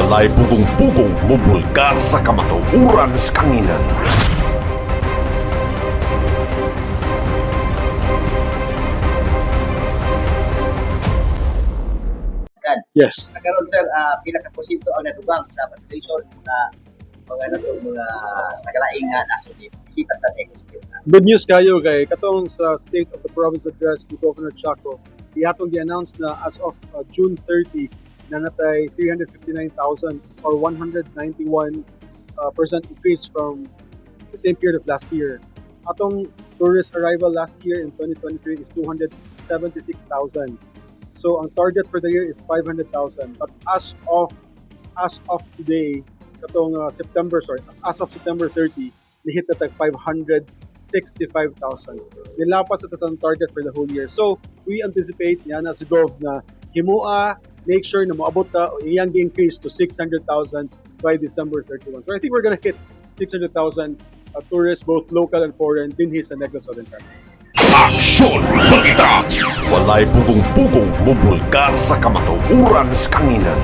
Walay pugong-pugong mubulgar sa kamatuoran sa kanginan. Kan. Yes. Sa karon, sir, pila ka porsyento ang nadugang sa population mga nato mga sa kalaing nga nasod ni bisita sa Negros Occidental? Good news kayo kay katong sa State of the Province Address ni Governor Chaco, ihatong gi-announce na as of June 30 na natay 359,000 or 191 percent increase from the same period of last year. Atong tourist arrival last year in 2023 is 276,000. So ang target for the year is 500,000. But as of today, katong September, sorry, as of September 30, nihit na tag 565,000. Nilapas ito sa target for the whole year. So, we anticipate niya na si Gov na himua, make sure na moabot ta o iyang increase to 600,000 by December 31. So, I think we're gonna hit 600,000 tourists, both local and foreign, dinhi sa Negros Oriental. Aksyon Balita! Walay pugong-pugong mubulgar sa kamatuoran sa kanginan.